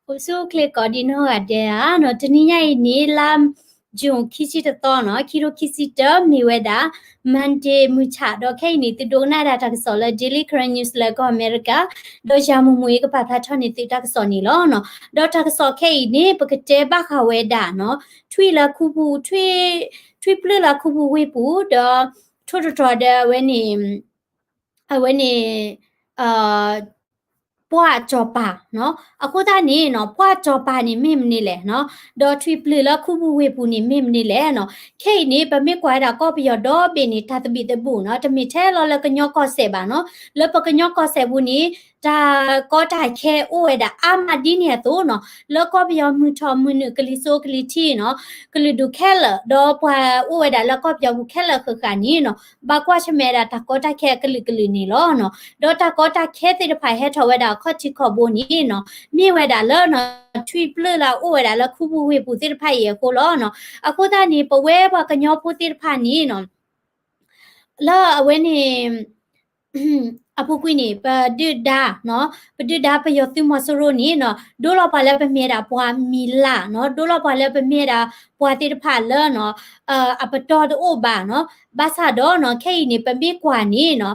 အိၣ်ဆူၣ်အိၣ်ချ့ကိးဒံနီၢ်ဂၤဒဲးဧါနီၤ, တနံၤညါအံၤန့ၣ် လါယူၤခံဆံတသီနီၤ, ခံထိခံဆံတၢ မ့ၢ်ဝဲဒၣ် Monday မုၢ်ဆၣ်, ဒီးခဲအံၤန့ၣ် သုဒိကနၣ်ဒၣ်တၢ်ကစီၣ်လၢ Daily Karen News လၢကီၢ်အမဲရကၤ, ဒီးယၤမုၢ်မုၢ်အံၤ ကပာ်ဖျါထီၣ်န့ၢ်သုတၢ်ကစီၣ်န့ၣ်လီၤနီၤ. ဒီးတၢ်ကစီၣ်ခဲအံၤန့ၣ် ပကတဲဘၣ်ဃးဝဲဒၣ်နီၤ, ထွံၣ်လၢခူပူၤ, ထွံၣ်ပျုၢ်လၢခူပူၤဝ့ၢ်ပူၤ, ဒီးထိၣ်တတြီၤဒီးအဝဲန့ၣ် အဝဲန့ၣ် ပှၢ်စီၤပၤနီၤ. အဃိသတးန့ၣ်နီၤ, ပှၢ်စီၤပၤန့ၣ်မ့ၢ်မနုၤလဲၣ်နီၤ, ဒီးထွံၣ်ပျုၢ်လၢခူပူၤဝ့ၢ်ပူၤန့ၣ်မ့ၢ်မနုၤလဲၣ်နီၤ. ခဲအံၤန့ၣ် ပမ့ၢ်ကွၢ်ဝဲဒၣ်ကီၢ်ပယီၤဒီဘ့ၣ်န့ၣ် တၢ်သဘံၣ်သဘုၣ်နီၤ, တမ့ၢ်ထဲလီၤလၢကညီကီၢ်စဲၣ်ဘၣ်နီၤ. လၢပကညီကီၢ်စဲၣ်ပူၤန့ၣ် တၢ်ကီတၢ်ခဲအိၣ်ဝဲဒၣ်အါမးဒ်န့ၣ်အသိးနီၤ, လၢကီၢ်ပယီၤမုၢ်ထီၣ်မုၢ်နုာ်ကလံၤစိးကလံၤထံးနီၤ, ကလုာ်ဒူၣ်ခဲလၢာ် ဒီးပှၤအိၣ်ဝဲဒၣ်လၢကီၢ်ပယီၤပူၤခဲလၢာ်ဃၣ်ဃၣ်န့ၣ်နီၤ, ဘၣ်ကွၢ်ဆၢၣ်မဲာ်ဝဲဒၣ်တၢ်ကီတၢ်ခဲအကလုာ်ကလုာ်န့ၣ်လီၤနီၤ. ဒီးတၢ်ကီတၢ်ခဲသ့ၣ်တဖၣ်ဟဲထီၣ်ဝဲဒၣ်အခီၣ်ထံးခီၣ်ဘိန့ၣ်နီၤ, မ့ၢ်ဝဲဒၣ်လၢနီၤ, ထွံၣ်ပျုၢ်လၢအအိၣ်ဝဲဒၣ်လၢခူပူၤဝ့ၢ်ပူၤသ့ၣ်တဖၣ်အံၤအဃိလီၤနီၤ. အဃိသတးန့ၣ် ပဝဲပှၤကညီဖိသ့ၣ်တဖၣ်န့ၣ်နီၤ လၢအဝဲန့ၣ် အပူၤကွံာ်န့ၣ် ပဒုၣ်ဒါနီၤ, ပဒုၣ်ဒါပယီၤသုးမီၤစိရိၤန့ၣ်နီၤ, ဒိလီၤပှၤလၢပမ့ၢ်ဝဲဒၣ်ပှၤမံၤလၢ်နီၤ, ဒိလီၤပှၤလၢပမ့ၢ်ဝဲဒၣ်ပှၤသ့ၣ်တဖၣ်လၢနီၤ, အပတီၢ်တအိၣ်ဘၣ်နီၤ. ဘၣ်ဆၣ်ဒီးနီၤ, ခဲအံၤန့ၣ် ပမ့ၢ်ကွၢ်န့ၣ်နီၤ,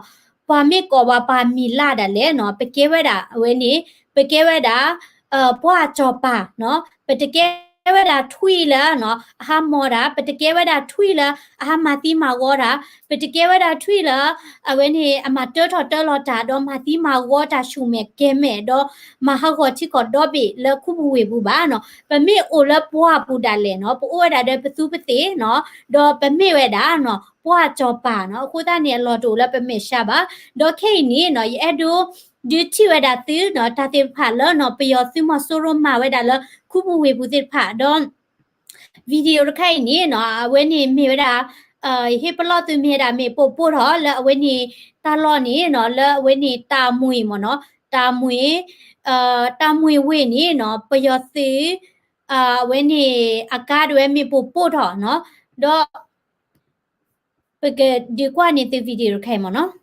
ပှၤမ့ၢ်ကိးဝဲပှၤမံၤလၢ်ဒၣ်လဲာ်နီၤ, ပကဲဝဲဒၣ်အဝဲန့ၣ်, ပကဲဝဲဒၣ် ပှၢ်စီၤပၤနီၤ, ပတကဲဝဲဒၣ်ထွံၣ်လၢနီၤ, အဟးမီၤတၢ်, ပတကဲဝဲဒၣ်ထွံၣ်လၢအဟးမၤသံမၤဝီတၢ်, ပတကဲဝဲဒၣ်ထွံၣ်လၢ အဝဲန့ၣ် အမၤတၢထီၣ်တၢလီၤတၢ် ဒီးမၤသံမၤဝီတၢ်ဆူၣ်မဲာ်ကဲၤမဲာ် ဒီးမၤဟးဂီၤထံကီၢ်ဒီဘ့ၣ်လၢခူပူၤဝ့ၢ်ပူၤဘၣ်နီၤ. ပမ့ၢ်အိၣ်လၢပှၢ်ပူၤဒၣ်လဲာ်နီၤ, ပအိၣ်ဝဲဒၣ်ဒီးပသူပသ့ၣ်နီၤ, ဒီးပမ့ၢ်ဝဲဒၣ်နီၤ, ပှၢ်စီၤပၤနီၤ. အဃိသတးန့ၣ် အလီၢ်တအိၣ်လၢပမဲာ်ဆှးဘၣ်. ဒီးခဲအံၤန့ၣ်နီၤ, ယအဲၣ်ဒိး ဒုးထံၣ်ဝဲဒၣ်သုနီၤ, တၢ်သ့ၣ်တဖၣ်လၢနီၤ, ပယီၤသုးမီၤစိရိၤမၤဝဲဒၣ်လၢခူပူၤဝ့ၢ်ပူၤသ့ၣ်တဖၣ်ဒီး video တခါအံၤန့ၣ်နီၤ, အဝဲန့ၣ်မ့ၢ်ဝဲဒၣ် ဟ့ၣ်ပလီၢ်သုမ့ၢ်ဝဲဒၣ်မ့ၣ်ပိၢ်ပိၢ်ထီၣ်လၢအဝဲန့ၣ် တၢ်လီၢ်န့ၣ်နီၤ, လၢအဝဲန့ၣ်တၢ်မှံၤမ့ၢ်နီၤ, တၢ်မှံၤ, တၢ်မှံၤဝ့ၢ်န့ၣ်နီၤ, ပယီၤသုး အဝဲန့ၣ် အကါဒၣ်ဝဲမ့ၣ်ပိၢ်ပိၢ်ထီၣ်နီၤ, ဒီး ပကဒုးကွၢ်န့ၢ်သု video တခါအံၤမ့ၢ်နီၤ.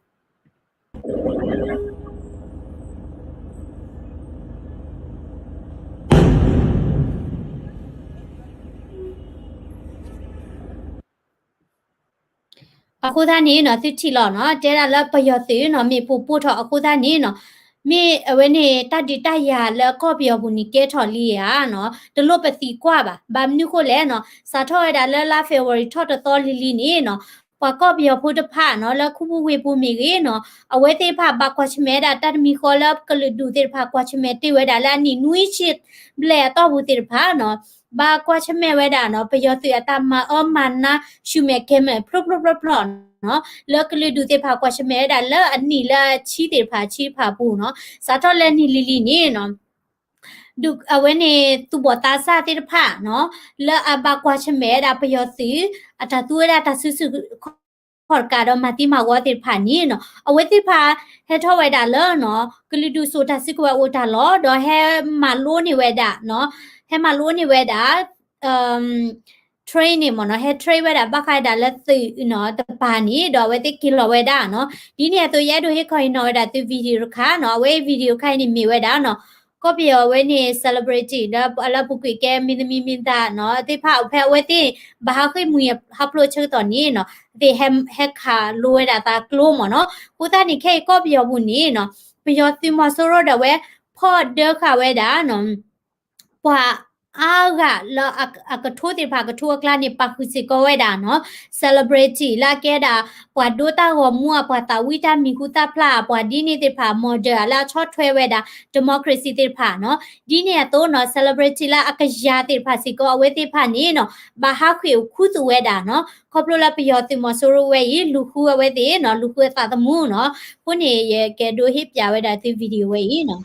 အဃိသတးန့ၣ်နီၤ, သုထံၣ်လီၤနီၤ, တဲဒၣ်လၢပယီၤသုးနီၤ, မ့ၣ်ပိၢ်ပိၢ်ထီၣ်အဃိသတးန့ၣ်နီၤ, မ့ၢ်အဝဲန့ၣ် တၢ်ဒုးတၢ်ယၤလၢကီၢ်ပယီၤပူၤန့ၣ် ကဲထီၣ်လံဧါနီၤ, တလိၣ်ပသံကွၢ်ဘၣ်. ဘၣ်မနုၤဃိလဲၣ်နီၤ, စးထီၣ်ဝဲဒၣ်လၢလါ February ထီၣ်တသီလံၤလံၤန့ၣ်နီၤ, ပှၤကီၢ်ပယီၤဖိတဖၣ်နီၤ, လၢခူပူၤဝ့ၢ်ပူၤမ့ၢ်ဂ့ၤနီၤ, အဝဲသ့ၣ်တဖၣ်ဘၣ်ကွၢ်ဆၢၣ်မဲာ်ဝဲဒၣ်တၢ်တမံၤဃီလၢကလုာ်ဒူၣ်သ့ၣ်တဖၣ် ကွၢ်ဆၢၣ်မဲာ်တ့ၢ်ဝဲဒၣ်လၢအနံၣ်နွံဆံဘျဲၣ်အတီၢ်ပူၤသ့ၣ်တဖၣ်နီၤ, ဘၣ်ကွၢ်ဆၢၣ်မဲာ်ဝဲဒၣ်နီၤ, ပယီၤသုးအတၢ်မၤအၢမၤနး ဆူၣ်မဲာ်ကဲၤမဲာ်ဖျိဖျိဖျိဖျိနီၤ, လၢကလုာ်ဒူၣ်သ့ၣ်တဖၣ်ကွၢ်ဆၢၣ်မဲာ်ဝဲဒၣ်လၢအနံၣ်လၢအဆံသ့ၣ်တဖၣ် ဆံတဖၣ်အပူၤနီၤ, စးထီၣ်လၢနံၣ်လံၤလံၤန့ၣ်နီၤ ဒုးအဝဲန့ၣ် သူၣ်ဘီၣ်သးစၢ်သ့ၣ်တဖၣ်နီၤ, လၢအဘၣ်ကွၢ်ဆၢၣ်မဲာ်ဝဲဒၣ်ပယီၤသုး အတၢ်သူဝဲဒၣ်တၢ်စုဆူၣ်ခီၣ်တကးဒီးမၤသံမၤဝီသ့ၣ်တဖၣ်န့ၣ်နီၤ, အဝဲသ့ၣ်တဖၣ်ဟဲထီၣ်ဝဲဒၣ်လၢနီၤ, ကလုာ်ဒူၣ်စိာ်တၢ်စုကဝဲၤအိၣ်တၢ်လီၢ် ဒီးဟဲမၤလိန့ၢ်ဝဲဒၣ်နီၤ, ဟဲမၤလိန့ၢ်ဝဲဒၣ် train န့ၣ်မ့ၢ်နီၤ, ဟဲ train ဝဲဒၣ်ဘၣ်ဃးဒၣ်လၢသုးနီၤ တပၤန့ၣ် ဒီးအဝဲသ့ၣ်က့ၤလီၤဝဲဒၣ်နီၤ. ဒ်န့ၣ်အသိး ယအဲၣ်ဒိးဟ့ၣ်ခီဟ့ၣ်နီၤဝဲဒၣ်သု video တခါနီၤ, အဝဲအံၤ video တခါအံၤန့ၣ်မ့ၢ်ဝဲဒၣ်နီၤ, ကီၢ်ပယီၤအဝဲန့ၣ် celebrity ဒီးလၢအပူၤကွံာ်ကဲမံၤသမံၤမံၤသးနီၤ သ့ၣ်တဖၣ်ဖဲအဝဲသ့ၣ် ဘၣ်ဟးဃ့ၢ်မှံဟးဖျိးဆၢကတီၢ်န့ၣ်နီၤ, သ့ၣ်ဟဲခးလိဝဲဒၣ်သးကျိမ့ၢ်နီၤ. အဃိသတးန့ၣ် ခဲအံၤကီၢ်ပယီၤပူၤန့ၣ်နီၤ, ပယီၤသုးမီၤစိရိၤဒီးအဝဲ ဖီၣ်ဒၢဃာ်ဝဲဒၣ်နီၤ ပှၤအါဂၤလၢအကထိသ့ၣ်တဖၣ် ကထိအကျါန့ၣ် ပာ်ဃုာ်စ့ၢ်ကီးဝဲဒၣ်နီၤ, celebrity လၢအကဲဒၣ် ပှၤဒိတၢ်ဂီၤမူ အပှၤသးဝံၣ်တၢ်မံၤဟူသၣ်ဖျါ အပှၤဒ်န့ၣ်သ့ၣ်တဖၣ် model လၢအဆီၣ်ထွဲဝဲဒၣ် democracy သ့ၣ်တဖၣ်နီၤ. ဒ်န့ၣ်အသိးနီၤ celebrity လၢအကယၤသ့ၣ်တဖၣ်စ့ၢ်ကီး အဝဲသ့ၣ်တဖၣ်န့ၣ်နီၤ ဘၣ်ဟးဃ့ၢ်အိၣ်ခူသူၣ်ဝဲဒၣ်နီၤ, ခီဖျိလၢပယီၤသုးမီၤစိရိၤဝဲအံၤ လူၤဃုအဝဲသ့ၣ်နီၤ, လူၤဃုအသးသမူနီၤ. အဃိန့ၣ် ယကဒိးဟ့ၣ်ပၠးဝဲဒၣ်သု video ဝဲအံၤနီၤ.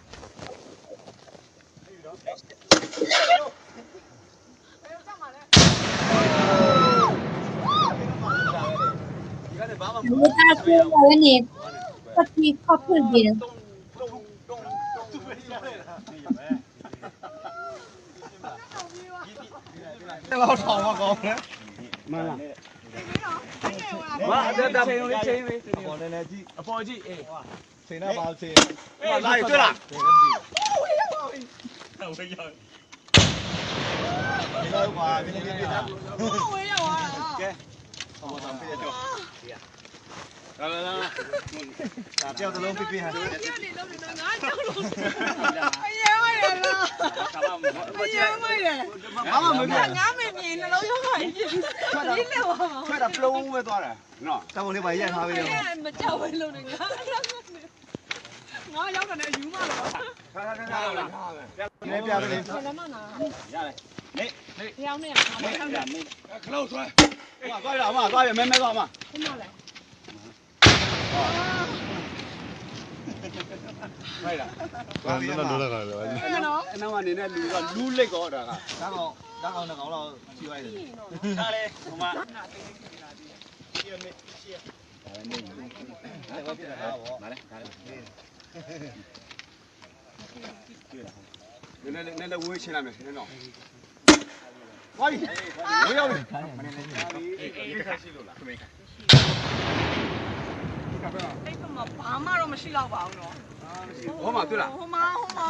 မ့ၢ်တၢ်ကဲဝဲန့ၣ် ခီၣ်ထံးခီၣ်ဖုၣ်ဒံး မ့ၢ်လၢ အပေါ်နည်းနည်းကြည့် အပေါ်ကြည့် အေး ချိန်တော့ပါအောင်ချိန် မလာတွေ့လား ကဲ တလုံးပြပြဟဲ ထွက်တာပျိုးဝဲသွားတာ တၢ်မလေးပါရိုက်ထားပြီ ငါရောက်တာနဲ့ယူမလို့ လဲပြတယ် ရတယ်နေနေရောက်နေရခလုတ်ဆွဲသွားရမမဲမဲသွားမလဲ အနောက်ကနေနဲ့လူကလူးလိတ်ကောတာကဒါကောင်ဒါကောင်နှစ်ကောင်လောက်ရှိသွားတယ်ဒါလေဟိုမှာ နည်းနည်းဝေးချင်လာမယ်နော်။ သွားပြီ။ ဝေးရောက်ပြီ။ ဟိုမှာတွေ့လား။ ဟိုမှာဟိုမှာ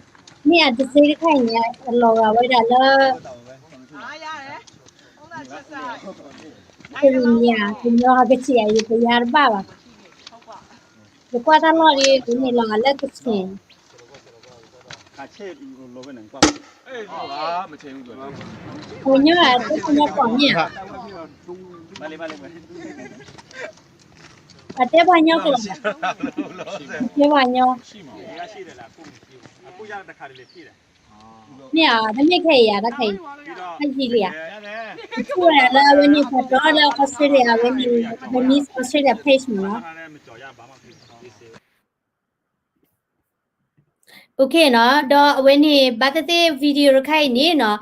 ။ မ့ၢ်အတစ့တခါအံၤန့ၣ် အလီၤဂာ်ဝဲဒၣ်လၢ ကရံၣ်နံၤ ကညီဟီၣ်ကစံၣ်အံၤ ပယါတဘၣ်ဘၣ်. ယကွၢ်တၢ်လီၢ်ဒီး ပမ့ၢ်လီၤဂာ်လၢကဆ့ၣ် ပှၤညီအတဲပှၤညီကီၢ်မ့ၢ်ဧါ, အတဲပှၤညီကီၢ်, အတဲပှၤညီ, မ့ၢ်ဧါ, တမ့ၢ်ခဲအံၤဧါ, တၢ်ခဲအံၤ, တၢ်ယံာ်လံဧါ, ယထံၣ်ဝဲဒၣ်လၢအဝဲန့ၣ် ပှၤတီလၢ Australia အဝဲန့ၣ် Burmese Australia page မ့ၢ်နီၤ. နီၤ, ဒီးအဝဲန့ၣ် ဘၣ်သ့ၣ်သ့ၣ် video တခါအံၤန့ၣ်နီၤ, ဒ်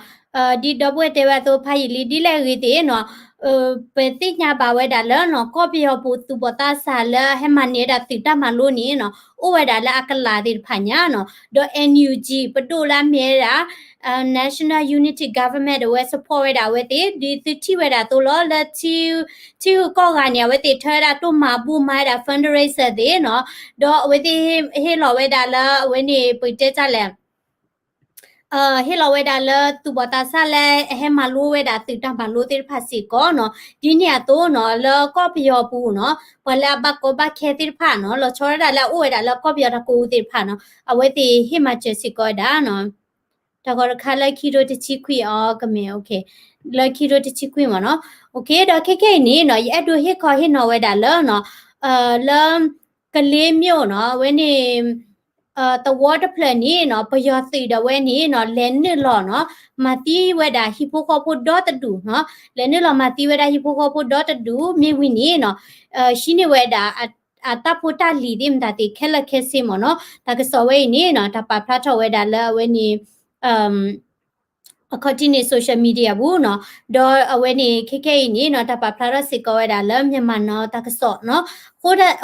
ဒီပုၢ်ဝဲၢ်တဲဝဲအသိးဖးယံာ်လံ ဒ်လဲၣ်ဂ့ၤသ့ၣ်နီၤ, ပသ့ၣ်ညါဘၣ်ဝဲဒၣ်လၢနီၤ ကီၢ်ပယီၤပူၤသူၣ်ဘီၣ်သးစၢ်လၢအဟဲမၤန့ၢ်ဝဲဒၣ်သုးတၢ်မၤလိန့ၣ်နီၤ အိၣ်ဝဲဒၣ်လၢအကလးသ့ၣ်တဖၣ်ညါနီၤ, ဒီး NUG ပဒိၣ်လၢအမ့ၢ်ဝဲဒၣ် National Unity Government အဝဲ support ဝဲဒၣ်အဝဲသ့ၣ် ဒ်သုထံၣ်ဝဲဒၣ်အသိးလီၤ, လၢထံဂုၤကီၢ်ဂၤန့ၣ် အဝဲသ့ၣ်ထၢဝဲဒၣ်တိၢ်မၤဘူၣ်မၤဝဲဒၣ် fundraiser သ့ၣ်နီၤ, ဒီးအဝဲသ့ၣ်ဟ့ၣ်လီၤဝဲဒၣ်လၢအဝဲန့ၣ် ပတဲတၢ်လဲၣ် ဟ့ၣ်လီၤဝဲဒၣ်လၢသူၣ်ဘီၣ်သးစၢ်လၢအဟဲမၤလိဝဲဒၣ်သုးတၢ်မၤလိသ့ၣ်တဖၣ်စ့ၢ်ကီးနီၤ, ဒ်န့ၣ်အသိးနီၤ လၢကီၢ်ပယီၤပူၤနီၤ ပှၤလၢအဘၣ်ကီဘၣ်ခဲသ့ၣ်တဖၣ်နီၤ လီၤဆီဒၣ်တၢ်လၢအအိၣ်ဝဲဒၣ်လၢကီၢ်ပယီၤတၢ်ကိးသ့ၣ်တဖၣ်နီၤ အဝဲသ့ၣ်ဟ့ၣ်မၤစၢၤစ့ၢ်ကီးဝဲဒၣ်နီၤ. တၢ်ဂီၤတခါလၢခံထိတဆံခွံအီၤကမ့ၢ် လၢခံထိတဆံခွံမ့ၢ်နီၤ, ဒီးခဲခဲအံၤန့ၣ်နီၤ ယအဲၣ်ဒိးဟ့ၣ်ခီဟ့ၣ်နီၤဝဲဒၣ်လၢနီၤ လၢ ကလ့ၤမၠိၣ်နီၤ အဝဲန့ၣ် သဝီတဖျၢၣ်န့ၣ်နီၤ ပယီၤသုးဒီးဝဲန့ၣ်နီၤ လဲၤနုာ်လီၤနီၤ မၤသံဝဲဒၣ်ဟံၣ်ဖိဃီဖိဒီတဒူၣ်နီၤ, လဲၤနုာ်လီၤမၤသံဝဲဒၣ်ဟံၣ်ဖိဃီဖိဒီတဒူၣ် မ့ၢ်ဝံၤန့ၣ်နီၤ ဟံးန့ၢ်ဝဲဒၣ် အတၢ်ဖိတၢ်လံၤသ့ၣ်မတၤသ့ၣ်ခဲလၢာ်ခဲဆ့မ့ၢ်နီၤ, တၢ်ကစီၣ်ဝဲအံၤန့ၣ်နီၤ တၢ်ပာ်ဖျါထီၣ်ဝဲဒၣ်လၢအဝဲန့ၣ် အခီၣ်ထံးန့ၣ် social media ပူၤနီၤ, ဒီးအဝဲန့ၣ် ခဲခဲအံၤန့ၣ်နီၤ တၢ်ပာ်ဖျါထီၣ်စ့ၢ်ကီးဝဲဒၣ်လၢ Myanmar Now တၢ်ကစီၣ်နီၤ,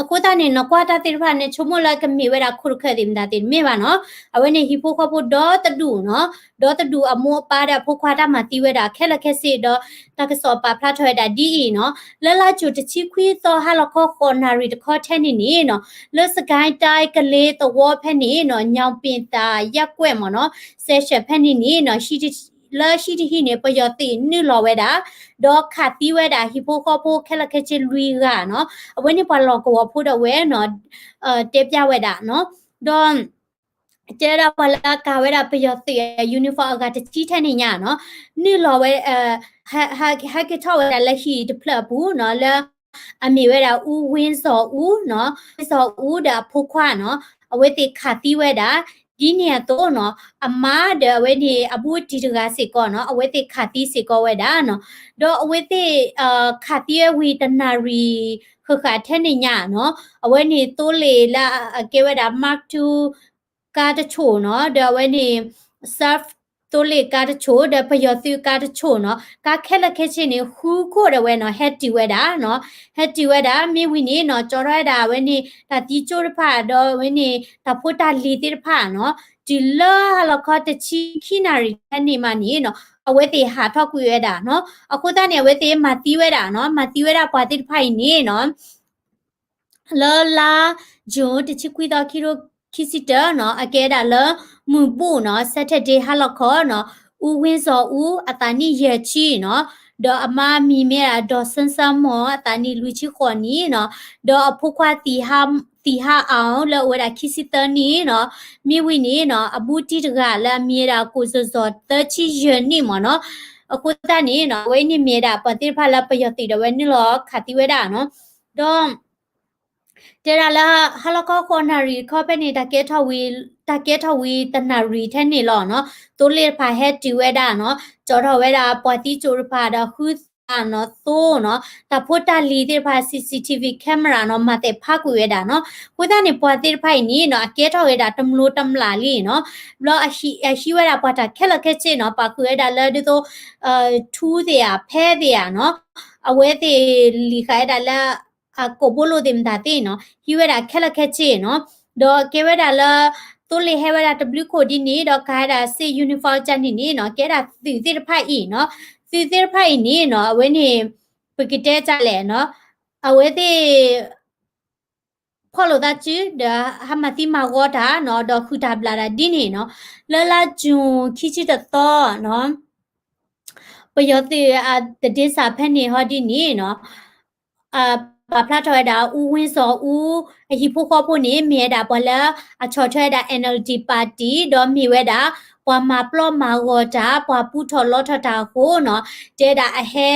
အဃိသတးန့ၣ်နီၤ ကွၢ်တၢ်သ့ၣ်တဖၣ်န့ၣ် ဆိကမိၣ်လၢကမ့ၢ်ဝဲဒၣ်ခိၣ်တခၢၣ်သ့ၣ်မတၤသ့ၣ်တမ့ၢ်ဘၣ်နီၤ, အဝဲန့ၣ်ဟံၣ်ဖိဃီဖိဒီတဒူၣ်နီၤ, ဒီတဒူၣ်အမိၢ်အပၢ်ဒီးအဖိခွါတၢ်မၤသံဝဲဒၣ်ခဲလၢာ်ခဲဆ့ဒီး တၢ်ကစီၣ်ပာ်ဖျါထီၣ်ဝဲဒၣ်ဒ်အံၤနီၤ, လၢလါယူၤတဆံခွံသီဟါလီၤခီဃိးနၣ်ရံၣ်တခီထဲန့ၣ်န့ၣ်နီၤ, လၢစကဲတၢ်ကလ့ၤသဝီဖဲန့ၣ်နီၤ ညောင်ပင်သာရပ်ကွက်မ့ၢ်နီၤ section ဖဲန့ၣ်န့ၣ်နီၤ လၢဟံၣ်တဟံၣ်န့ၣ် ပယီၤသုးနုာ်လီၤဝဲဒၣ် ဒီးခးသံဝဲဒၣ်ဟံၣ်ဖိဃီဖိခဲလၢာ်ခဲဆ့လွံၢ်ဂၤနီၤ, အဝဲန့ၣ်ပှၤလီၢ်ကဝီၤဖိဒီးဝဲနီၤ တဲပျၢ်ဝဲဒၣ်နီၤ, ဒီး တဲဒၣ်ပှၤလၢအကၤဝဲဒၣ်ပယီၤသုး uniform အဂၤတဆံထဲန့ၣ်ညါနီၤ, နုာ်လီၤဝဲ ဟဲက့ၤထီၣ်ဝဲဒၣ်လၢဟံၣ်တဖျၢၣ်အပူၤနီၤ လၢ အမ့ၢ်ဝဲဒၣ် ဦးဝင်းဇော်ဦးနီၤ, ဦးဝင်းဇော်ဦးဒီးအဖိခွါနီၤ, အဝဲသ့ၣ်ခးသံဝဲဒၣ် ဒ်န့ၣ်အသိးနီၤ အမါဒီးအဝဲန့ၣ် အဘူးအတံၢ်တဂၤစ့ၢ်ကီးနီၤ အဝဲသ့ၣ်ခးသံစ့ၢ်ကီးဝဲဒၣ်နီၤ, ဒီးအဝဲသ့ၣ် ခးသံဝဲဝံၤတနၣ်ရံၣ်ဃၣ်ဃၣ်ထဲန့ၣ်ညါနီၤ, အဝဲန့ၣ်သိလ့ၣ်လၢအကဲဝဲဒၣ် Mark two ကါတဆိၣ်နီၤ, ဒီးအဝဲန့ၣ် Surf သိလ့ၣ်ကါတဆိၣ် ဒီးပယီၤသုးကါတဆိၣ်နီၤ, ကါခဲလၢာ်ခဲဆ့န့ၣ် ဃုခိၣ်ဒီးဝဲနီၤ ဟဲတုၤဝဲဒၣ်နီၤ, ဟဲတုၤဝဲဒၣ် မ့ၢ်ဝံၤန့ၣ်နီၤ ကၠီထီၣ်ဝဲဒၣ်အဝဲန့ၣ် တၢ်သံကၠိတဖၣ် ဒီးအဝဲန့ၣ် တၢ်ဖိတၢ်လံၤသ့ၣ်တဖၣ်နီၤ, တုၤလၢဟါလီၤခီတဆံခံနၣ်ရံၣ်ထဲန့ၣ်မးန့ၣ်နီၤ အဝဲသ့ၣ်ဟးထီၣ်ကွံာ်ဝဲဒၣ်နီၤ, အဃိသတးန့ၣ် အဝဲသ့ၣ်မၤသံဝဲဒၣ်နီၤ, မၤသံဝဲဒၣ်ပှၤသ့ၣ်တဖၣ်အံၤန့ၣ်နီၤ လၢလါယူၤ တဆံခွံသီ ခံကထိခံဆံတၢနီၤ အကဲဒၣ်လၢ မုၢ်ဘူၣ်နီၤ Saturday ဟါလီၤခီနီၤ အူဝ့စီၤအူ အသးနံၣ်ယဲၢ်ဆံနီၤ, ဒီးအမါမံၤမ့ၢ်ဒၣ် ဒီးစၢၢ်စၢၢ်မီၢ် အသးနံၣ်လွံၢ်ဆံဃိးနံၣ်နီၤ, ဒီးအဖိခွါသံၣ်ဟါအီၤ လၢအဝဲဒၣ်ခံဆံသၢနံၣ်နီၤ, မ့ၢ်ဝံၤန့ၣ်နီၤ အဘူးတံၢ်တဂၤလၢအမံၤဝဲဒၣ် ကိၣ်စီၤစီၤ သၢဆံယဲၢ်နံၣ်မ့ၢ်နီၤ, အဃိသတးန့ၣ်နီၤ အဝဲန့ၣ်မ့ၢ်ဝဲဒၣ်ပှၤသ့ၣ်တဖၣ်လၢပယီၤသုးဒီးဝဲနုာ်လီၤခးသံဝဲဒၣ်နီၤ, ဒီး တဲဒၣ်လၢ ဟါလီၤခီဃိးနၣ်ရံၣ်တခီဖဲန့ၣ် တၢ်ကဲထီၣ်ဝံၤ တၢ်ကဲထီၣ်ဝံၤတနၣ်ရံၣ်ထဲန့ၣ်လီၤနီၤ, သိလ့ၣ်တဖၣ်ဟဲတုၤဝဲဒၣ်နီၤ, ကၠီထီၣ်ဝဲဒၣ်ပှၤသံကၠိတဖၣ်ဒီးဃုသးနီၤ သိနီၤ, တၢ်ဖိတၢ်လံၤသ့ၣ်တဖၣ် C C T V camera နီၤ မၤသ့ၣ်ဖးကွံာ်ဝဲဒၣ်နီၤ, အဃိသတးန့ၣ် ပှၤသ့ၣ်တဖၣ်အံၤန့ၣ်နီၤ အကဲထီၣ်ဝဲဒၣ်တမျိးတမျာ်လံနီၤ, ဘျီအဟံးဝဲဒၣ်ပှၤတၢ်ခဲလၢာ်ခဲဆ့နီၤ, ပာ်ဃုာ်ဝဲဒၣ်လၢဒ်သိး ထူသ့ၣ်ဧါ ဖဲသ့ၣ်ဧါနီၤ, အဝဲသ့ၣ်လံၤဃာ်ဝဲဒၣ်လၢ အကိာ်ဘိလိာ်သ့ၣ်မတၤသ့ၣ်နီၤ, ဟံးဝဲဒၣ်ခဲလၢာ်ခဲဆ့နီၤ, ဒီးကဲဝဲဒၣ်လၢ သိလ့ၣ်ဟဲဝဲဒၣ်တဘျုးခိၣ်ဒ်န့ၣ် ဒီးကၤဝဲဒၣ်စ့ uniform ကန့ၣ်န့ၣ်နီၤ, ကဲဒၣ်သုးသ့ၣ်တဖၣ်အံၤနီၤ, သုးသ့ၣ်တဖၣ်အံၤန့ၣ်နီၤ အဝဲန့ၣ် ပကတဲဒ်လဲၣ်နီၤ, အဝဲသ့ၣ် ဖီၣ်လိာ်သးစု ဒီးဟးမၤသံမၤဂီၤတၢ်နီၤ, ဒီးဃုာ်တၢ်ဘျးတၢ်ဒ်န့ၣ်နီၤ, လၢလါယူၤခံဆံတသီနီၤ ပယီၤသုးအတဒ့စးဖဲန့ၣ်ဟီဒ်န့ၣ်နီၤ, ပာ်ဖျါထီၣ်ဝဲဒၣ် အူဝ့စီၤအူ အဟံၣ်ဖိဃီဖိန့ၣ် မ့ၢ်ဝဲဒၣ်ပှၤလၢအဆီၣ်ထွဲဝဲဒၣ် N L D party ဒီးမ့ၢ်ဝဲဒၣ် ပှၤမၤပျီမၤဂီၤတၢ် ပှၤပူထီၣ်လီထီၣ်တၢ်အဃိနီၤ, တဲဒၣ်အဟဲ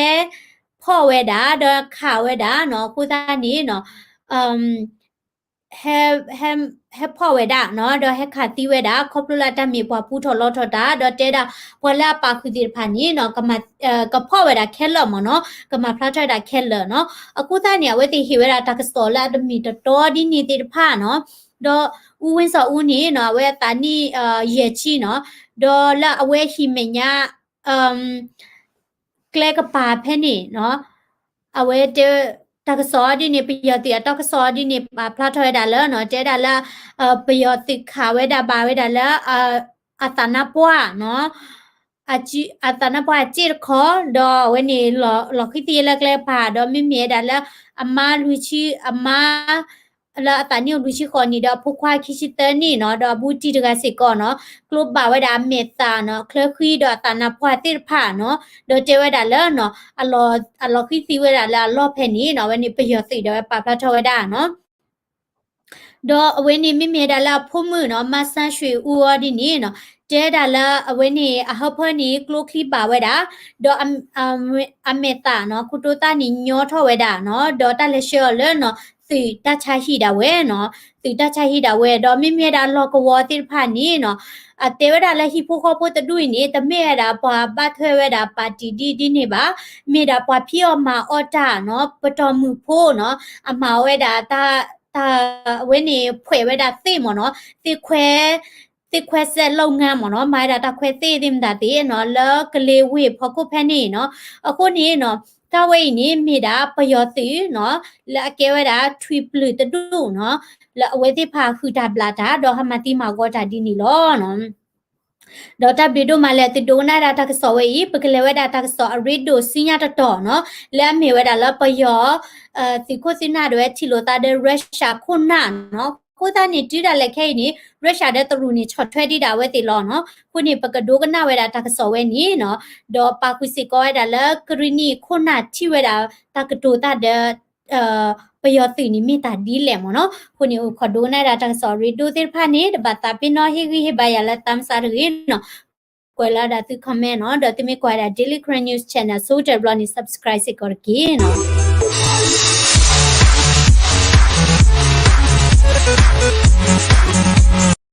ဖီၣ်ဝဲဒၣ် ဒီးခးဝဲဒၣ်နီၤ, အဃိသတးန့ၣ်နီၤ ဟဲ ဟဲဖီၣ်ဝဲဒၣ်နီၤ, ဒီးဟဲခးသံဝဲဒၣ် ခီဖျိလၢတၢ်မ့ၢ်ပှၤပူထီၣ်လီထီၣ်တၢ်, ဒီးတဲဒၣ်ပှၤလၢအပာ်ဃုာ်သ့ၣ်တဖၣ်န့ၣ်နီၤ ကဖီၣ်ဝဲဒၣ်ခဲလၢာ်မ့ၢ်နီၤ, ကမၤဖျါထီၣ်ဝဲဒၣ်ခဲလၢာ်နီၤ, အဃိသတးန့ၣ် အဝဲသ့ၣ်ဟ့ၣ်ဝဲဒၣ်တၢ်ကစီၣ်လၢအတမ့ၢ်တတီဒ်န့ၣ်သ့ၣ်တဖၣ်နီၤ, ဒီးအူဝ့စီၤအူန့ၣ်နီၤ အဝဲအသးနံၣ်ယဲၢ်ဆံနီၤ, ဒီးလၢအဝဲဟံၣ်မဲာ်ညါ ကျဲကပၤဖဲန့ၣ်နီၤ, အဝဲတဲ တၢ်ကစီၣ်အီၤဒ်န့ၣ် ပယီၤသုးအတၢ်ကစီၣ်အီၤဒ်န့ၣ် ပာ်ဖျါထီၣ်ဝဲဒၣ်လၢနီၤ, တဲဒၣ်လၢ ပယီၤသုးခးဝဲဒၣ်ဘၣ်ဝဲဒၣ်လၢ အသးနါပှၢ်နီၤ, အသးနါပှၢ်အစ့ၣ်တခီ, ဒီးအဝဲန့ၣ် လီၤဃံသံလၢကျဲကပၤ ဒီးမ့မ့ၢ်ဝဲဒၣ်လၢ အမါလွံၢ်ဆံ အမါ လၢအသးနံၣ်အိၣ်လွံၢ်ဆံဃိးနံၣ် ဒီးအဖိခွါခံဆံသၢနံၣ်နီၤ, ဒီးအဘူးတံၢ်တဂၤစ့ၢ်ကီးနီၤ, ကျိဘၣ်ဝဲဒၣ်အမဲာ်သၣ်နီၤ, ချၢဃံဒီးအသးနါပှၢ်သ့ၣ်တဖၣ်နီၤ, ဒီးတဲဝဲဒၣ်လၢနီၤ အလီၤဃံသံဝဲဒၣ်လၢအလီၢ်ဖဲန့ၣ်နီၤ, အဝဲန့ၣ်ပယီၤသုးဒီးဝဲပာ်ဖျါထီၣ်ဝဲဒၣ်နီၤ. ဒီးအဝဲန့ၣ်မ့မ့ၢ်ဝဲဒၣ်လၢအဖိမုၣ်နီၤ, မါစၢ်ရွှ့ၣ်အူအီၤဒ်န့ၣ်နီၤ, တဲဒၣ်လၢအဝဲန့ၣ် အဟၢဖၢန့ၣ် ကျိချံဘၣ်ဝဲဒၣ်, ဒီး အမဲာ်သၣ်နီၤ, ခိၣ်တိသၣ်န့ၣ်ညီထီၣ်ဝဲဒၣ်နီၤ, ဒီးတၢ်လဲၤဆှၢအီၤလၢနီၤ သုးတၢ်ဆါဟံၣ်ဒၣ်ဝဲနီၤ, သုးတၢ်ဆါဟံၣ်ဒၣ်ဝဲ, ဒီးမ့မ့ၢ်ဝဲဒၣ်လီၢ်ကဝီၤသ့ၣ်တဖၣ်န့ၣ်နီၤ, အတဲဝဲဒၣ်လၢဟံၣ်ဖိဃီဖိတဒူၣ်အံၤန့ၣ် တမ့ၢ်ဝဲဒၣ်ပှၤဘၣ်ထွဲဝဲဒၣ်ပၣ်တံၣ်ဒ်ဒ်န့ၣ်ဘၣ်, မ့ၢ်ဒၣ်ပှၤဖံးအီၣ်မၤအီၣ်တၢ်နီၤ, ပတီၢ်မုၢ်ဖိနီၤ, အမၤအီၣ်ဝဲဒၣ်တၢ် တၢ်အဝဲန့ၣ် ဖှဲးဝဲဒၣ်သ့ၣ်မ့ၢ်နီၤ, သ့ၣ်ခွဲ သ့ၣ်ခွဲစဲးလီၤငါမ့ၢ်နီၤ, မၤဝဲဒၣ်တၢ်ခွဲသ့ၣ်သ့ၣ်မတၤသ့ၣ်နီၤ, လၢကလ့ၤဝ့ၢ်ဖီခိၣ်ဖဲန့ၣ်နီၤ, အဃိန့ၣ်နီၤ, တၢ်ဝဲအံၤန့ၣ် မ့ၢ်ဒၣ်ပယီၤသုးနီၤ, လၢအကဲဝဲဒၣ်ထွံၣ်ပျုၢ်တဒူၣ်နီၤ, လၢအဝဲသ့ၣ်တဖၣ်ဃုာ်တၢ်ဘျးတၢ် ဒီးဟးမၤသံမၤဂီၤတၢ်ဒ်န့ၣ်လီၤ. ဒီးတၢ်ဘျုးဒိၣ်မးလၢသုဒိကနၣ်ဒၣ်တၢ်ကစီၣ်ဝဲအံၤ, ပကလဲၤဝဲဒၣ်တၢ်ကစီၣ်အရ့ဒိၣ်ဆူညါတတီၤနီၤ, လၢအမ့ၢ်ဝဲဒၣ်လၢပယီၤ သုးခိၣ်သုးနၢ်ဒၣ်ဝဲထံၣ်လိာ်သးဒီး Russia ခိၣ်နၢ်နီၤ, အဃိသတးန့ၣ် တုၤဒၣ်လဲာ်ခဲအံၤန့ၣ် Russia ဒီးတရူးန့ၣ် ဆီၣ်ထွဲဒံးဒၣ်ဝဲသ့ၣ်လီၤနီၤ, အဃိန့ၣ် ပကဒိကနၣ်ဝဲဒၣ်တၢ်ကစီၣ်ဝဲန့ၣ်နီၤ, ဒီးပာ်ဃုာ်စ့ၢ်ကီးဝဲဒၣ်လၢကရံၣ်နံၣ်ခိၣ်နၢ်ထံၣ်ဝဲဒၣ်တၢ်ကတိၤသးဒီး ပယီၤသုးန့ၣ်မ့ၢ်တၢ်ဒ်လဲၣ်မ့ၢ်နီၤ, အဃိန့ၣ် အိၣ်ခိးဒိကနၣ်ဒၣ်တၢ်ကစီၣ်ရ့ဒိၣ်သ့ၣ်တဖၣ်န့ၣ် တဘၣ်သးပ့ၤနီၣ် ဟ့ၣ်ဂံၢ်ဟ့ၣ်ဘါယၤလၢသးမစါတဂ့ၤနီၤ, ကွဲးလီၤဒၣ်သု comment နီၤ, ဒီးသုမ့ၢ်ကွၢ်ဒၣ် Daily Karen News Channel ဆိကတၢၢ်တဘျီန့ၣ် subscribe စ့ၢ်ကီးတက့ၢ်နီၤ.